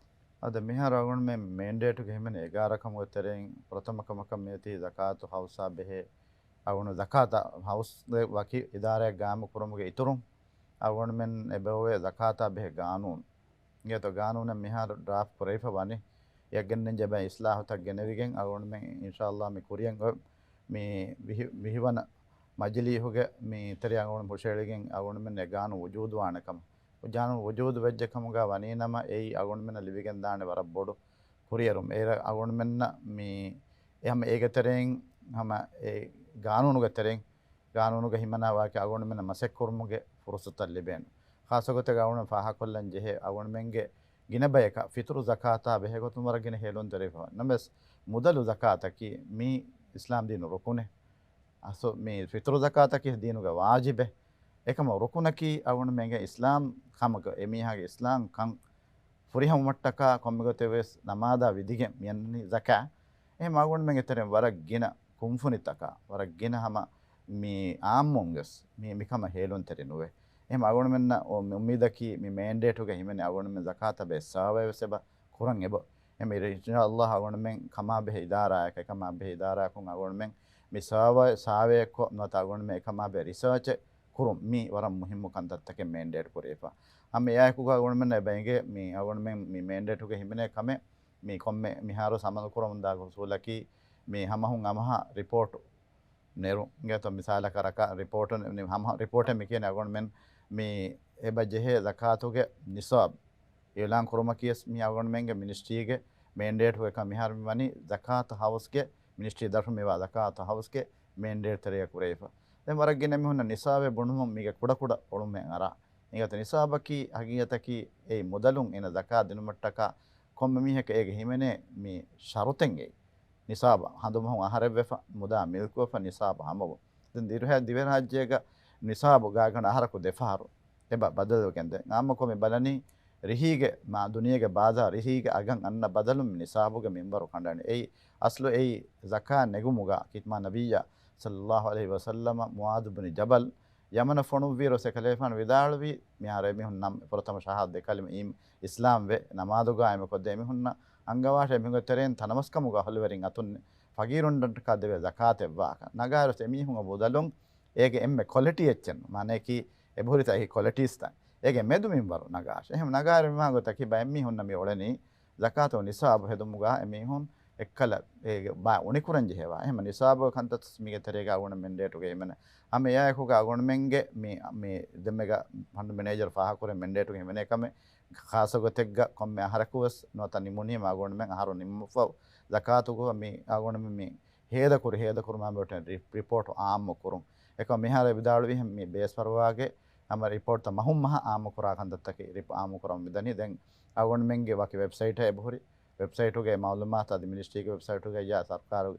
އަދި މިހާރު އަޅުގަނޑުމެން މެންޑޭޓުގެ ހިމެނޭ އެގާރަ ކަމުގެ ތެރެއިން ފުރަތަމަ ކަމަކަށް މިއޮތީ ޒަކާތު ހައުސާ ބެހޭ އަޅުގަނޑު ޒަކާތަށް ހައުސްގެ ވަކި އިދާރާއެއް ގާއިމު ކުރުމުގެ އިތުރުން އަޅުގަނޑުމެން އެބައޮވޭ ޒަކާތާ ބެހޭ ގާނޫނު. އިނގޭތޯ ގާނޫނެއް މިހާރު ޑްރާފްޓް ކުރެވިފަ ވަނީ. އެއަށް ގެންނަން ޖެހޭ އިސްލާހުތައް ގެނެވިގެން އަޅުގަނޑުމެން އިންޝާﷲ މި ކުރިއަށް އޮތް މި ވިހި-، ވިހިވަނަ މަޖިލީހުގެ މި ތެރެއަށް އަޅުގަނޑު ހުށައެޅިގެން އަޅުގަނޑުމެން އެ ގާނޫނު ވުޖޫދުވާނެ ކަމަށް. ގާނޫނު ވުޖޫދު ވެއްޖެ ކަމުގަ ވަނީ ނަމަ އެއީ އަޅުގަނޑުމެންނަށް ލިބިގެން ދާނެ ވަރަށް ބޮޑު ކުރިއެރުމެއް. އޭރަށް އަޅުގަނޑުމެންނަށް މި އެ ހަމަ އޭގެ ތެރެއިން ހަމަ އެ ގާނޫނުގެ ތެރެއިން ގާނޫނުގަ ހިމަނާ ވާހަކަ އަޅުގަނޑުމެންނަށް މަސައްކަތްކުރުމުގެ ފުރުސަތުތައް ލިބޭނެ. ޚާއްޞަގޮތެއްގަ އަޅުގަނޑު ފާހަގަކޮށްލަން ޖެހޭ އަޅުގަނޑުމެންގެ ގިނަ ބަޔަކަށް ފިތުރު ޒަކާތާ ބެހޭގޮތުން ވަރަށް ގިނަ ހޭލުންތެރިވެފަ. ނަމަވެސް މުދަލު ޒަކާތަކީ މީ އިސްލާމް ދީނު ރުކުނެއް. އަސްލު މި ފިތުރު ޒަކާތަކީ ދީނުގެ ވާޖިބެއް. އެކަމަށް ރުކުނަކީ އަޅުގަނޑުމެންގެ އިސްލާމް ކަމަކަށް އެމީހާގެ އިސްލާމް ކަން ފުރިހަމަމަށްޓަކާ ކޮންމެގޮތެއް ވެސް ނަމާދާ ވިދިގެން މިއަންނަނީ ޒަކާތް. އެހެން އަޅުގަނޑުމެންގެ ތެރެއިން ވަރަށް ގިނަ ކުންފުނިތަކާ، ވަރަށް ގިނަ ހަމަ މި އާއްމުން ވެސް މި، މިކަމަށް ހޭލުންތެރި ނުވޭ. އެހެން އަޅުގަނޑުމެންނަށް އު-، މި އުއްމީދަކީ މި މޭންޑޭޓުގަ ހިމެނޭ އަޅުގަނޑުމެން ޒަކާތަށް ބޭއްސާވައެއް ވެސް އެބަ ކުރަން އެބަ. އެހެން އިންޝާﷲ އަޅުގަނޑުމެން ކަމާބެހޭ އިދާރާއެއް، އެކަމާބެހޭ އިދާރާއަކުން އަޅުގަނޑުމެން މި ސާވަ-، ސާވައެއްކޮށް ނުވަތަ އަޅުގަނޑުމެން އެކަމާބެހޭ ރިސާޗެއް ކުރުން މީ ވަރަށް މުހިއްމު ކަންތައްތަކެއް މޭންޑޭޓް ކުރެވިފަ. ހަމަ އެއާއެކުގަ އަޅުގަނޑުމެންނަށް އެބަ އެނގޭ މި އަޅުގަނޑުމެން މި މޭންޑޭޓުގަ ހިމެނޭ ކަމެއް މި ކޮންމެ މިހާރު އަމަލު ކުރަމުންދާ އުސޫލަކީ މި ހަމަހުން ހަމަހަށް ރިޕޯޓު ނެރުން. އިނގޭތޯ މިސާލަކަށް ރަކާ ރިޕޯޓު ނި-، ހަމަ ރިޕޯޓެއް މި ކިޔަނީ އަޅުގަނޑުމެން މި އެބަ ޖެހޭ ޒަކާތުގެ ނިސާބު އިޢުލާން ކުރުމަކީވެސް މި އަޅުގަނޑުމެންގެ މިނިސްޓްރީގެ މޭންޑޭޓު އެކަން މިހާރު މި ވަނީ ޒަކާތު ހައުސްގެ މިނިސްޓްރީ ދަށުން މިވާ ޒަކާތު ހައުސްގެ މޭންޑޭޓް ތެރެއަށް ކުރެވިފަ. ދެން ވަރަށް ގިނަ މީހުންނަށް ނިސާބެއް ބުނުމުން މީގެ ކުޑަކުޑަ އުޅުމެއް އަރާ. އިނގޭތޯ ނިސާބަކީ ހަގީގަތަކީ އެއީ މުދަލުން އޭނަ ޒަކާތް ދިނުމަށްޓަކާ ކޮންމެ މީހަކަށް އޭގެ ހިމެނޭ މި ޝަރުތެއްގައި. ނިސާބަށް ހަނދުމަހުން އަހަރެއްވެފަ، މުދާ މިލްކުވެފަ، ނިސާބު ހަމަވުން. ދެން ދިރުހެ-، ދިވެހިރާއްޖޭގަ ނިސާބު ގާތްގަނޑަށް އަހަރަކު ދެފަހަރު އެބަ ބަދަލުވެގެންދޭ. އާއްމުކޮށް މި ބަލަނީ، ރިހީގެ މާ ދުނިޔޭގެ ބާޒާރު ރިހީގެ އަގަށް އަންނަ ބަދަލުން މި ނިސާބުގެ މިންވަރު ކަނޑައެޅި. އެއީ އަސްލު އެއީ ޒަކާތް ނެގުމުގަ ޚިތްމާ ނަބިއްޔާ ޞައްލައްލާހު ޢަލައިހި ވަސައްލަމަ މުޢާޛު ބުނި ޖަބަލް ޔަމަނަށް ފޮނުއްވިއިރު އެކަލޭފާނު ވިދާޅުވީ، މިހާރު އެމީހުން ނަމް ފުރަތަމަ ޝަހާދަ ދެކަލިމަ އީމް އިސްލާމް ވެ، ނަމާދު ގާއިމުކޮށްދޭ އެމީހުންނަށް އަންގަވާށޭ، އެމީހުންގެ ތެރެއިން ތަނަވަސްކަމުގަ އަހުލުވެރިން އަތުން ފަގީރުންނަށްޓަކާ ދެވޭ ޒަކާތެއް ވާކަން. ނަގާއިރު އެމީހުންގެ ބުދަލުން އޭގެ އެންމެ ކޮލިޓީ އެއްޗެއް، މާނަޔަކީ އެބަހުރިތަ އެހި ކޮލިޓީސްތައް އޭގެ މެދު މިންވަރު ނަގާށޭ. އެހެން ނަގާއިރު މި މާގޮތަކީ ބައެއް މީހުންނަށް މި އުޅެނީ ޒަކާތު ނިސާބު ހެދުމުގަ އެމީހުން އެއްކަލަ އޭގެ ބާ އުނިކުރަން ޖެހޭވާ. އެހެން ނިސާބު ކަންތައް މީގެ ތެރޭގަ އަޅުގަނޑު މެންޑޭޓުގެ ހިމެނޭ. ހަމަ އެއާއެކުގަ އަޅުގަނޑުމެންގެ މި، މި ދެންމެގަ ފަންޑް މެނޭޖަރ ފާހަގަކުރެ މެންޑޭޓުގެ ހިމެނޭ ކަމެއް ޚާއްޞަ ގޮތެއްގަ ކޮންމެ އަހަރަކުވެސް ނުވަތަ ނިމުނީމަ އަޅުގަނޑުމެން އަހަރު ނިމުމަށްފަހު ޒަކާތުގަ މި އަޅުގަނޑުމެން މި ހޭދަކުރި، ހޭދަކުރުމާ ބެހޭ ރި-، ރިޕޯޓު އާއްމު ކުރުން. އެކަމަ މިހާރު ވިދާޅުވިހެން މި ބޭސްފަރުވާގެ ހަމަ ރިޕޯޓްތައް މަހުން މަހަށް އާއްމުކުރާ ކަންތައްތަކެއް ރިޕް އާއްމުކުރަމުން މިދަނީ. ދެން އަޅުގަނޑުމެންގެ ވަކި ވެބްސައިޓެއް އެބަހުރި. ވެބްސައިޓުގެ މައުލޫމާތު އަދި މިނިސްޓްރީގެ ވެބްސައިޓުގައްޔާ ސަރުކާރު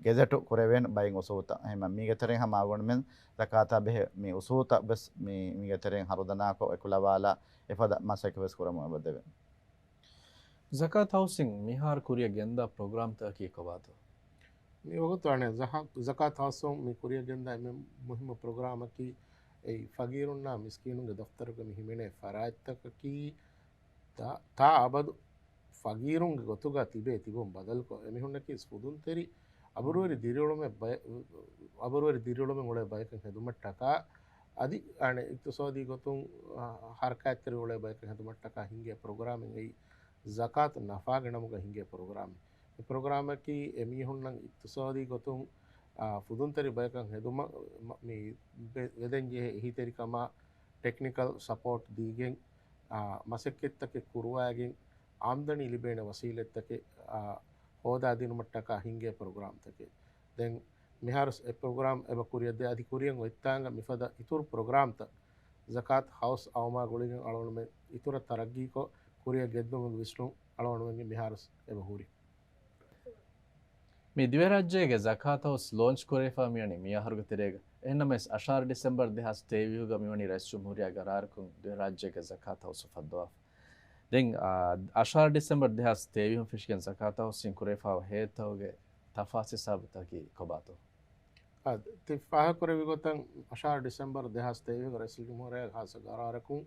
ގެޒެޓު ކުރެވޭނެ ބައެއް އުސޫލުތައް. އެހެން މީގެ ތެރެއިން ހަމަ އަޅުގަނޑުމެން ޒަކާތާ ބެހޭ މި އުސޫލުތައް ވެސް މި، މީގެ ތެރެއިން ހަރުދަނާކޮށް އެކުލަވާލާ އެފަދަ މަސައްކަތް ވެސް ކުރަމުން އެބަ ދެވޭނެ. ޒަކާތް ހައުސްއިން މިހާރު ކުރިއަށް ގެންދާ ޕްރޮގްރާމްތަކަކީ ކޮބާތޯ؟ މި ވަގުތު އަނެއް ޒަހަ-، ޒަކާތް ހައުސްއިން މި ކުރިއަށް ގެންދާ އެންމެ މުހިއްމު ޕްރޮގްރާމަކީ އެއީ ފަގީރުންނާ މިސްކީނުންގެ ދަފްތަރުގަ މި ހިމެނޭ ފަރާތްތަކަކީ ތާ، ތާ އަބަދު ފަގީރުންގެ ގޮތުގަ ތިބޭ ތިބުން ބަދަލުކޮށް، އެމީހުންނަކީ ފުދުންތެރި އަބުރުވެރި ދިރިއުޅުމެއް ބަޔަ-، އަބުރުވެރި ދިރިއުޅުމެއް އުޅޭ ބަޔަކަށް ހެދުމަށްޓަކާ، އަދި އަނެއް އިޤްތިޞާދީ ގޮތުން، އާ، ހަރަކާތްތެރި އުޅޭ ބަޔަކަށް ހެދުމަށްޓަކާ ހިނގޭ ޕްރޮގްރާމެއް އެއީ ޒަކާތު ނަފާގެ ނަމުގަ ހިނގޭ ޕްރޮގްރާމެއް. މި ޕްރޮގްރާމަކީ އެމީހުންނަށް އިޤްތިޞާދީ ގޮތުން، އާ، ފުދުންތެރި ބަޔަކަށް ހެދުމަށް މަ-، މި ވެ-، ވެދެންޖެހޭ އެހީތެރިކަމާ ޓެކްނިކަލް ސަޕޯޓް ދީގެން، އާ، މަސައްކަތްތަކެއް ކުރުވައިގެން އާމްދަނީ ލިބޭނެ ވަސީލަތްތަކެއް، އާ، ހޯދާދިނުމަށްޓަކާ ހިނގޭ ޕްރޮގްރާމްތަކެއް. ދެން މިހާރު އެ ޕްރޮގްރާމް އެބަ ކުރިއަށްދޭ އަދި ކުރިއަށް އޮތްތާނގަ މިފަދަ އިތުރު ޕްރޮގްރާމްތައް ޒަކާތް ހައުސް އައުމާ ގުޅިގެން އަޅުގަނޑުމެން އިތުރަށް ތަރައްގީކޮށް ކުރިއަށް ގެންދުމުގެ ވިސްނުން އަޅުގަނޑުމެންގެ މިހާރު އެބަ ހުރި. މި ދިވެހިރާއްޖޭގެ ޒަކާތް ހައުސް ލޯންޗް ކުރެވިފަ މިވަނީ މި އަހަރުގެ ތެރޭގަ. އެހެންނަމަވެސް އަށާރަ ޑިސެމްބަރު ދެހާސް ތޭވީހުގަ މިވަނީ ރައީސް ޖުމްހޫރިއްޔާގެ ގަރާރަކުން ދިވެހިރާއްޖޭގެ ޒަކާތް ހައުސް އުފައްދަވާފަ. ދެން، އާ، އަށާރަ ޑިސެމްބަރު ދެހާސް ތޭވީހުން ފެށިގެން ޒަކާތް ހައުސްއިން ކުރެވިފައިވާ ހޭދަތަކުގެ ތަފާސް ހިސާބުތަކީ ކޮބާތޯ؟ އާ، ތި ފާހަގަކުރެއްވި ގޮތަށް އަށާރަ ޑިސެމްބަރު ދެހާސް ތޭވީހުގަ ރައީސުލްޖުމްހޫރިއްޔާގެ ޚާއްޞަ ގަރާރަކުން،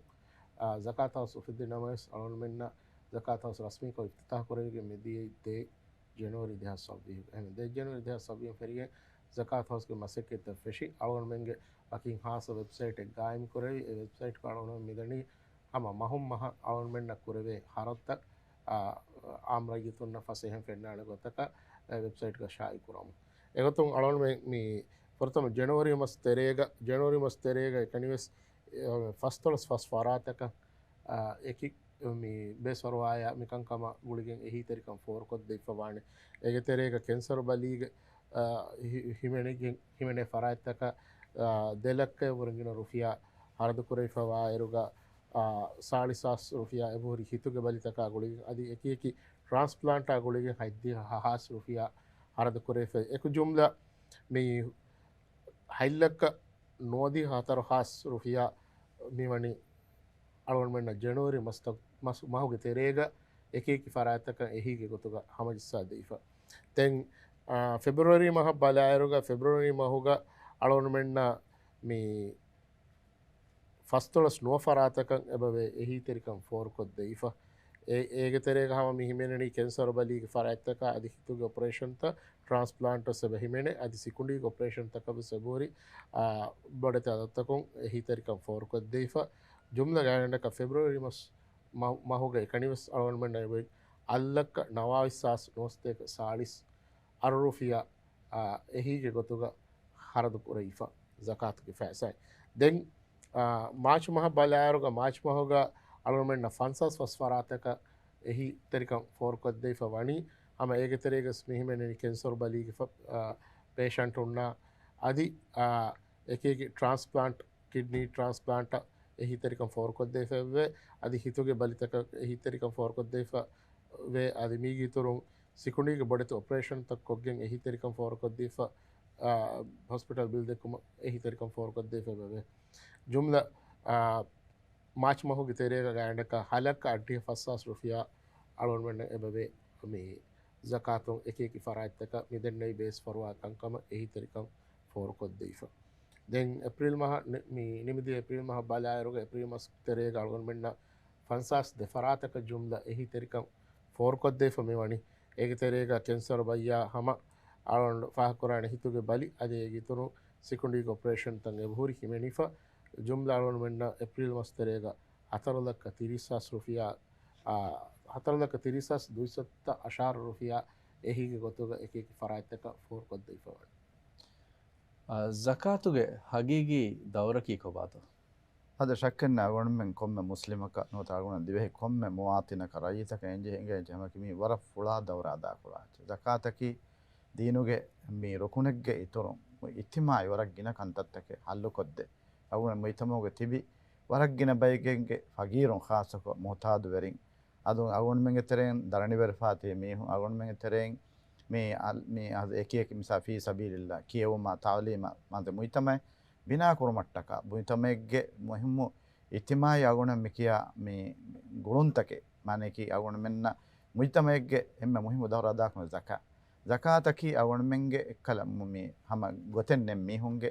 އާ، ޒަކާތް ހައުސް އުފެއްދި ނަމަވެސް އަޅުގަނޑުމެންނަށް ޒަކާތް ހައުސް ރަސްމީކޮށް އިފްތިތާހު ކުރެވިގެން މިދިޔައީ ދޭއް ޖެނުއަރީ ދެހާސް ސައްބީސް. އެހެން ދޭއް ޖެނުއަރީ ދެހާސް ސައްބީސް ފެށިގެން ޒަކާތް ހައުސްގެ މަސައްކަތްތައް ފެށި، އަޅުގަނޑުމެންގެ ވަކިން ޚާއްޞަ ވެބްސައިޓެއް ގާއިމް ކުރެވި، އެ ވެބްސައިޓްގަ އަޅުގަނޑުމެން މިދަނީ ހަމަ މަހުން މަހަށް އަޅުގަނޑުމެންނަށް ކުރެވޭ ޚަރަދުތައް، އާ، އާއްމު ރައްޔިތުންނަށް ފަސޭހައިން ފެންނާނެ ގޮތަކަށް އެ ވެބްސައިޓްގަ ޝާއިޢު ކުރަމު. އެގޮތުން އަޅުގަނޑުމެން މި ފުރަތަމަ ޖެނުއަރީ މަސް ތެރޭގަ، ޖެނުއަރީ މަސް ތެރޭގަ އެކަނިވެސް، އެ، ފަސްދޮޅަސް ފަސް ފަރާތަކަށް، އާ، އެކި މި ބޭސްފަރުވާޔާ މިކަންކަމާ ގުޅިގެން އެހީތެރިކަން ފޯރުކޮށްދެވިފަ ވާނެ. އޭގެ ތެރޭގަ ކެންސަރު ބަލީގެ، އާ، ހި-، ހިމެނިގެން، ހިމެނޭ ފަރާތްތަކަށް، އާ، ދެ ލައްކައަށްވުރެ ގިނަ ރުފިޔާ ހަރަދު ކުރެވިފަ ވާއިރުގަ، އާ، ސާޅީސް ހާސް ރުފިޔާ އެބަހުރި ހިތުގެ ބަލިތަކާ ގުޅިގެން އަދި އެކި އެކި ޓްރާންސްޕްލާންޓާ ގުޅިގެން ހަތްދިހަ ހާސް ރުފިޔާ ހަރަދު ކުރެވިފައި. އެކު ޖުމްލަ މި ހަތް ލައްކަ ނުވަދިހަ ހަތަރު ހާސް ރުފިޔާ މިވަނީ އަޅުގަނޑުމެންނަށް ޖެނުއަރީ މަސްތަ-، މަސް-، މަހުގެ ތެރޭގަ އެކި އެކި ފަރާތްތަކަށް އެހީގެ ގޮތުގަ ހަމަޖައްސާ ދެވިފަ. ދެން، އާ، ފެބްރުއަރީ މަހަށް ބަލާއިރުގަ ފެބްރުއަރީ މަހުގަ އަޅުގަނޑުމެންނަށް މި ފަސްދޮޅަސް ނުވަ ފަރާތަކަށް އެބަވޭ އެހީތެރިކަން ފޯރުކޮށްދެވިފަ. އޭ-، އޭގެ ތެރޭގަ ހަމަ މި ހިމެނެނީ ކެންސަރު ބަލީގެ ފަރާތްތަކާ އަދި ހިތުގެ އޮޕަރޭޝަންތައް، ޓްރާންސްޕްލާންޓް ވެސް އެބަ ހިމެނޭ، އަދި ސިކުނޑީގެ އޮޕަރޭޝަންތަކަށް ވެސް އެބަހުރި، އާ، ބޮޑެތި އަދަދުތަކުން އެހީތެރިކަން ފޯރުކޮށްދެވިފަ. ޖުމްލަ ގާތްގަނޑަކަށް ފެބްރުއަރީ މަސް މަ-، މަހުގަ އެކަނިވެސް އަޅުގަނޑުމެންނަށް އެބައި އަށް ލައްކަ ނަވާވީސް ހާސް ނުވަސަތޭކަ ސާޅީސް އަށް ރުފިޔާ، އާ، އެހީގެ ގޮތުގަ ހަރަދު ކުރެވިފަ ޒަކާތުގެ ފައިސާއިން. ދެން، އާ، މާޗް މަހަށް ބަލާއިރުގަ މާޗް މަހުގަ އަޅުގަނޑުމެންނަށް ފަންސާސް ފަސް ފަރާތަކަށް އެހީތެރިކަން ފޯރުކޮށްދެވިފަ ވަނީ، ހަމަ އޭގެ ތެރޭގަސް މި ހިމެނެނީ ކެންސަރު ބަލީގެ ފަ-، އާ، ޕޭޝަންޓުންނާ އަދި، އާ، އެކި އެކި ޓްރާންސްޕްލާންޓް، ކިޑްނީ ޓްރާންސްޕްލާންޓަށް އެހީތެރިކަން ފޯރުކޮށްދެވިފައެވެ. އަދި ހިތުގެ ބަލިތަކަށް އެހީތެރިކަން ފޯރުކޮށްދެވިފައެވެ. އަދި މީގެ އިތުރުން ސިކުނޑީގެ ބޮޑެތި އޮޕަރޭޝަންތައް ކޮށްގެން އެހީތެރިކަން ފޯރުކޮށްދީފަ، އާ، ހޮސްޕިޓަލް ބިލް ދެއްކުމަށް އެހީތެރިކަން ފޯރުކޮށްދީފައެވެ. ޖުމްލަ، އާ، މާޗް މަހުގެ ތެރޭގަ ގާތްގަނޑަކަށް ހަ ލައްކަ އަށްޑިހަ ފަސްސާސް ރުފިޔާ އަޅުގަނޑުމެންނަށް އެބަވޭ މި ޒަކާތުން އެކި އެކި ފަރާތްތަކަށް މިދެންނެވި ބޭސް ފަރުވާ ކަންކަމަށް އެހީތެރިކަން ފޯރުކޮށްދެވިފަ. ދެން އޭޕްރީލް މަހަށް ނި-، މި ނިމިދިޔަ އޭޕްރީލް މަހަށް ބަލާއިރުގަ އޭޕްރީލް މަސް ތެރޭގަ އަޅުގަނޑުމެންނަށް ފަންސާސް ދެ ފަރާތަކަށް ޖުމްލަ އެހީތެރިކަން ފޯރުކޮށްދެވިފަ މިވަނީ. އޭގެ ތެރޭގަ ކެންސަރު ބައްޔާ ހަމަ އަޅުގަނޑު ފާހަގަކުރާނެ ހިތުގެ ބަލި އަދި އޭގެ އިތުރު ސިކުނޑީގެ އޮޕަރޭޝަންތައް އެބަހުރި ހިމެނިފަ. ޖުމްލަ އަޅުގަނޑުމެންނަށް އޭޕްރީލް މަސް ތެރޭގަ ހަތަރު ލައްކަ ތިރީސް ހާސް ރުފިޔާ، އާ، ހަތަރު ލައްކަ ތިރީސް ހާސް ދުއިސައްތަ އަށާރަ ރުފިޔާ އެހީގެ ގޮތުގަ އެކި އެކި ފަރާތްތަކަށް ފޯރުކޮށްދެވިފަ ވަނީ. އާ، ޒަކާތުގެ ހަގީގީ ދައުރަކީ ކޮބާތޯ؟ އަދި ޝައްކެއް ނެތް އަޅުގަނޑުމެން ކޮންމެ މުސްލިމަކަށް ނުވަތަ އަޅުގަނޑު ދިވެހި ކޮންމެ މުވާތިނަކަށް ރައްޔިތަކަށް އެނގޭ އެނގޭ ހަމަކީ މީ ވަރަށް ފުޅާ ދައުރެއް އަދާކުރާ އެއްޗެއް. ޒަކާތަކީ ދީނުގެ މި ރުކުނެއްގެ އިތުރުން އިޖްތިމާޢީ ވަރަށް ގިނަ ކަންތައްތަކެއް ހައްލުކޮށްދޭ. އަޅުގަނޑު މުޖްތަމަޢުގަ ތިބި ވަރަށް ގިނަ ބައެއްގެ ފަގީރުން ޚާއްޞަކޮށް މުހުތާދުވެރިން އަދު އަޅުގަނޑުމެންގެ ތެރެއިން ދަރަނިވެރިފާ ތިބި މީހުން އަޅުގަނޑުމެންގެ ތެރެއިން މި އަލް-، މި އަދި އެކި އެކި މިސާ ފީ ސަބީލިއްލާ ކިޔެވުމާ ތަޢުލީމާ މާތް މުޖްތަމަޢެއް ބިނާ ކުރުމަށްޓަކާ މުޖްތަމަޢެއްގެ މުހިއްމު އިޖްތިމާޢީ އަޅުގަނޑު މި ކިޔާ މި ގުޅުންތަކެއް މާނައަކީ އަޅުގަނޑުމެންނަށް މުޖްތަމަޢެއްގެ އެންމެ މުހިއްމު ދައުރު އަދާކުރުން ޒަކާ. ޒަކާތަކީ އަޅުގަނޑުމެންގެ އެއްކަލަ މު-، މި ހަމަ ގޮތެއް ނެތް މީހުންގެ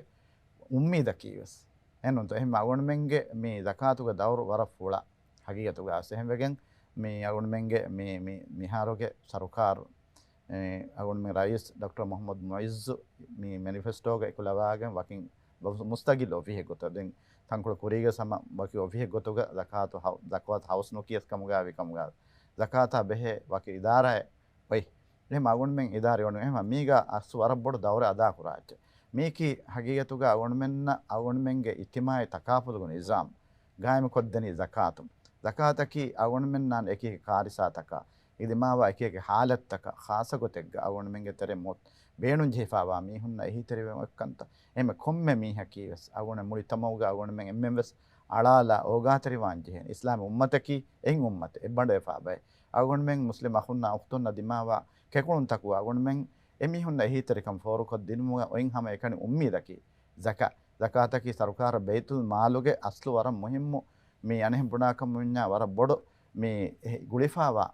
އުއްމީދަކީ ވެސް. އެހެންނޫންތޯ؟ އެހެން އަޅުގަނޑުމެންގެ މި ޒަކާތުގެ ދައުރު ވަރަށް ފުޅާ. ހަގީގަތުގަ އަސް އެހެންވެގެން މި އަޅުގަނޑުމެންގެ މި، މި، މިހާރުގެ ސަރުކާރު، އެ، އަޅުގަނޑުމެން ރައީސް ޑޮކްޓަރ މުޙައްމަދު މުޢިއްޒު މި މެނިފެސްޓޯގަ އެކުލަވާގެން ވަކިން މުސްތަގިއްލު އޮފީހެއް ގޮތަށް ދެން ތަންކޮޅު ކުރީގަ ހަމަ ވަކި އޮފީހެއް ގޮތުގަ ޒަކާތު ހައު-، ޒަކާތު ހައުސް ނުކިޔަސް ކަމުގައި ވި ކަމުގައި ޒަކާތާ ބެހޭ ވަކި އިދާރާއެއް އޮތް. އެހެން އަޅުގަނޑުމެން އިދާރީ އޮންނަ އެހެން މީގަ އަސްލު ވަރަށް ބޮޑު ދައުރެއް އަދާކުރާ އެއްޗެއް. މީކީ ހަގީގަތުގަ އަޅުގަނޑުމެންނަށް އަޅުގަނޑުމެންގެ އިޖްތިމާޢީ ތަކާފުލުގެ ނިޒާމް ގާއިމުކޮށްދެނީ ޒަކާތުން. ޒަކާތަކީ އަޅުގަނޑުމެންނާން އެކި އެކި ކާރިސާތަކާ، އެ ދިމާވާ އެކި އެކި ހާލަތްތަކަށް ޚާއްޞަ ގޮތެއްގަ އަޅުގަނޑުމެންގެ ތެރެ މު-، ބޭނުންޖެހިފާވާ މީހުންނަށް އެހީތެރިވެ އޮތްކަންތައް. އެހެން ކޮންމެ މީހަކީ ވެސް އަޅުގަނޑު މުޖްތަމަޢުގަ އަޅުގަނޑުމެން އެންމެން ވެސް އަޅާލާ އޯގާތެރިވާން ޖެހޭނެ. އިސްލާމީ އުއްމަތަކީ އެއް އުއްމަތެއް، އެއްބަނޑު ވެފާ ބައެއް. އަޅުގަނޑުމެން މުސްލިމް އަޚުންނާ އުޚްތުންނަށް ދިމާވާ ކެކުޅުންތަކުގަ އަޅުގަނޑުމެން އެމީހުންނަށް އެހީތެރިކަން ފޯރުކޮށްދިނުމުގަ އޮތް ހަމައެކަނި އުއްމީދަކީ ޒަކާ-، ޒަކާތަކީ ސަރުކާރަށް ބައިތުލް މާލުގެ އަސްލު ވަރަށް މުހިއްމު މި އަނެއް ބުނާކަމުންޏާ ވަރަށް ބޮޑު މި އެ-، ގުޅިފާވާ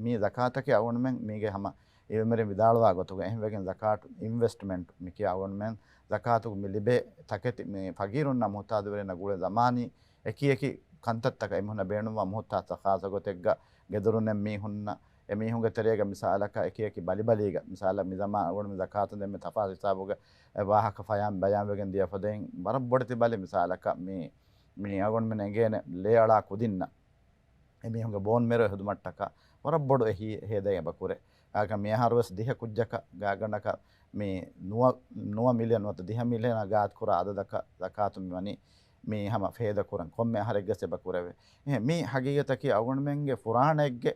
މި ޒަކާތަކީ އަޅުގަނޑުމެން މީގެ ހަމަ އިލްމުވެރިން ވިދާޅުވާ ގޮތުގަ އެހެންވެގެން ޒަކާތު އިންވެސްޓްމަންޓް މިކިޔާ އަޅުގަނޑުމެން ޒަކާތު މި ލިބޭ ތަކެތި މި ފަގީރުންނަށް މުހުތާދުވެރިންނަށް ގުޅޭ ޒަމާނީ އެކި އެކި ކަންތައްތަކަށް އެމީހުންނަށް ބޭނުންވާ މުހުއްތާޖުތައް ޚާއްޞަ ގޮތެއްގަ ގެދޮރުންނެއް މީހުންނަށް އެމީހުންގެ ތެރޭގަ މިސާލަކަށް އެކި އެކި ބަލިބަލީގަ މިސާލަށް މި ޒަމާން އަޅުގަނޑު މި ޒަކާތު ދެންމެ ތަފާސް ހިސާބުގަ އެ ވާހަކަ ފަޔާން ބަޔާންވެގެން ދިޔަފަދައިން ވަރަށް ބޮޑެތި ބަލި މިސާލަކަށް މި، މި އަޅުގަނޑުމެން އެނގޭނެ ލޭ އަޅާ ކުދިންނަށް އެމީހުންގެ ބޯން މެރު ހެދުމަށްޓަކާ ވަރަށް ބޮޑު އެހީ ހޭދައި އެބަ ކުރޭ. އާކަ މިއަހަރުވެސް ދިހަ ކުއްޖަކަށް ގާގަނޑަކަށް މި ނުވަ، ނުވަ މިލިއަން ނުވަތަ ދިހަ މިލިއަނާ ގާތްކުރާ އަދަދަކަށް ޒަކާތު މިވަނީ މި ހަމަ ފޭދަ ކުރަން ކޮންމެ އަހަރެއްގަސް އެބަ ކުރެވޭ. އެހެން މި ހަގީގަތަކީ އަޅުގަނޑުމެންގެ ފުރާނައެއްގެ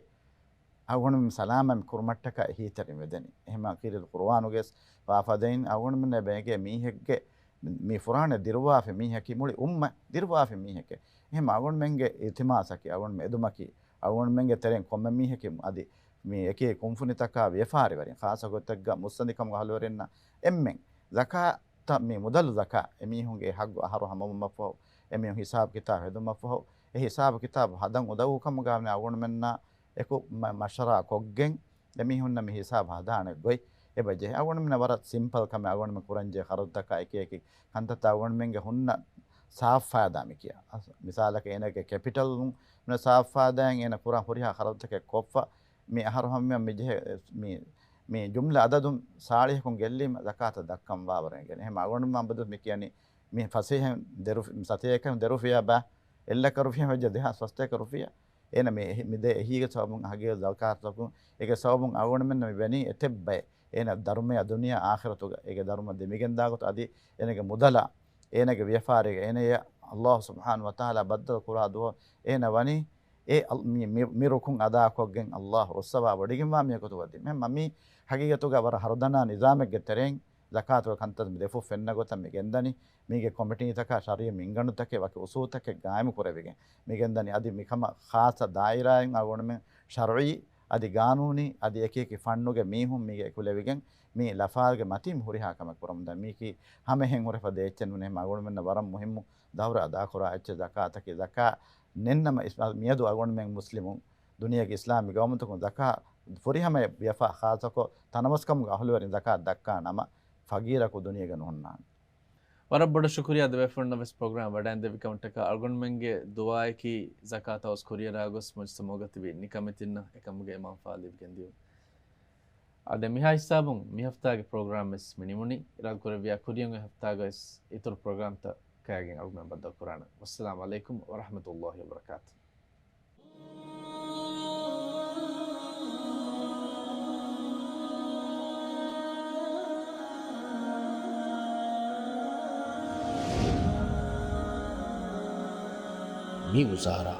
އަޅުގަނޑުމެން ސަލާމަތް ކުރުމަށްޓަކާ އެހީތެރި ވެދެނީ. އެހެން ކީރިތި ޤުރުއާނުގެ ވާފަދައިން އަޅުގަނޑުމެން އެބަ އެނގޭ މީހެއްގެ މި ފުރާނަ ދިރުވާފި މީހަކީ މުޅި އުއްމަ ދިރުވާފި މީހެކޭ. އެހެން އަޅުގަނޑުމެންގެ އިލްތިމާސަކީ އަޅުގަނޑުމެން އެދުމަކީ އަޅުގަނޑުމެންގެ ތެރެއިން ކޮންމެ މީހަކީ އަދި މި އެކި ކުންފުނިތަކާ ވިޔަފާރިވެރިން ޚާއްޞަ ގޮތެއްގަ މުއްސަނދިކަމުގެ އަހުލުވެރިންނަށް އެންމެން ޒަކާތަށް މި މުދަލު ޒަކާ އެމީހުންގެ އެ ހައްގު އަހަރު ހަމަވުމަށްފަހު އެމީހުން ހިސާބު ކިތާބު ހެދުމަށްފަހު އެ ހިސާބު ކިތާބު ހަދަން އުނދަގޫކަމުގަ ވަނީ އަޅުގަނޑުމެންނާ އެކު މަ-، މަޝްވަރާ ކޮށްގެން އެމީހުންނަށް މި ހިސާބު ހަދާނެ ގޮތް އެބަ ޖެހޭ. އަޅުގަނޑުމެންނަށް ވަރަށް ސިމްޕަލް ކަމެއް އަޅުގަނޑުމެން ކުރަންޖެހޭ ޚަރަދުތަކާ އެކި އެކި ކަންތައްތައް އަޅުގަނޑުމެންގެ ހުންނަ ސާފު ފައިދާ މި ކިޔާ. މިސާލަކަށް އޭނަގެ ކެޕިޓަލުން ސާފު ފައިދާއިން އޭނަ ކުރާ ހުރިހާ ޚަރަދުތަކެއް ކޮށްފަ މި އަހަރު ހަމަ މި ޖެހޭ މި، މި ޖުމްލަ އަދަދުން ސާޅީހަކުން ގެއްލީމަ ޒަކާތަށް ދައްކަން ވާވަރަށް އެނގޭނެ. އެހެން އަޅުގަނޑުމެން އަބަދު މި ކިޔަނީ މި ފަސޭހައިން ދެރު-، ސަތޭކަ ދެރުފިޔާ ބާ އެއްލައްކަ ރުފިޔާ ވެއްޖެ ދެހާސް ފަސްތޭކަ ރުފިޔާ. އޭނަ މި އެހި-، މި ދޭ އެހީގެ ސަބަބުން ހަގީގަތު ޒަކާތު ސަބަބުން އޭގެ ސަބަބުން އަޅުގަނޑުމެންނަށް މި ވެނީ އެތެއް ބައެއް އޭނަ ދަރުމަޔާ ދުނިޔެ އާޚިރަތުގަ އޭގެ ދަރުމަ ދެމިގެންދާ ގޮތު އަދި އޭނަގެ މުދަލާ އޭނަގެ ވިޔަފާރީގަ އޭނަޔަށް ﷲ ސުބްޙާނަހޫ ވަތަޢާލާ ބައްދަލު ކުރާ ދުވަހު އޭނަ ވަނީ އެ އަލް-، މި، މި، މި ރުކުން އަދާކޮށްގެން ﷲ ރުއްސަވާ ވޮޑިގެންވާ މީހަކު ދީ. މި، މި ހަގީގަތުގަ ވަރަށް ހަރުދަނާ ނިޒާމެއްގެ ތެރެއިން ޒަކާތުގެ ކަންތައް މި ދެފުށް ފެންނަ ގޮތަށް މި ގެންދަނީ. މީގެ ކޮމިޓީތަކާ ޝަރުޢީ މިންގަނޑުތަކެއް ވަކި އުސޫލުތަކެއް ގާއިމު ކުރެވިގެން މި ގެންދަނީ. އަދި މިކަމަށް ޚާއްޞަ ދާއިރާއިން އަޅުގަނޑުމެން ޝަރުޢީ އަދި ގާނޫނީ އަދި އެކި އެކި ފަންނުގެ މީހުން މީގެ އެކުލެވިގެން މި ލަފާޒުގެ މަތީން ހުރިހާ ކަމެއް ކުރަމުންދާ. މީކީ ހަމައެހެން ހުރެފަ ދޭއްޗެއް ނޫނޭ. އަޅުގަނޑުމެންނަށް ވަރަށް މުހިއްމު ދައުރަށް އަދާކުރާ އެއްޗެއް ޒަކާތަކީ. ޒަކާ ނެންނަމަ އިސް-، މިއަދު އަޅުގަނޑުމެން މުސްލިމުން، ދުނިޔޭގެ އިސްލާމީ ގައުމުތަކުން ޒަކާ ފުރިހަމަޔަށް ވިޔަފާ، ޚާއްޞަކޮށް ތަނަވަސްކަމުގެ އަހުލުވެރިން ޒަކާތް ދައްކާ ނަމަ، ފަގީރަކު ދުނިޔޭގަ ނުހުންނާނެ. ވަރަށް ބޮޑަށް ޝުކުރިއްޔާ ދެބޭފުޅުންނަށް ވެސް ޕްރޮގްރާމް ވަޑައިންދެއްވި ކަމަށްޓަކާ. އަޅުގަނޑުމެންގެ ދުޢާއަކީ ޒަކާތަށް އޮސް ކުރިއަރާ ގޮސް މުޖްތަމަޢުގަ ތިބި ނިކަމެތިންނަށް އެކަމުގެ މަންފާ ލިބިގެން ދިޔުން. އާދެ، މިހާ ހިސާބުން މި ހަފްތާގެ ޕްރޮގްރާމް ވެސް މި ނިމުނީ. އިރާދަކުރެއްވިޔާ ކުރިޔަށް އޮތް ހަފްތާގަ ވެސް އިތުރު ޕްރޮގްރާމްތައް ކައިގެން އަޅުގަނޑުމެން ބައްދަލުކުރާނަން. ވައްސަލާމް ޢަލައިކުމް ވަރަޙްމަތުﷲ ވަބަރަކާތު. މި ވުޒާރާ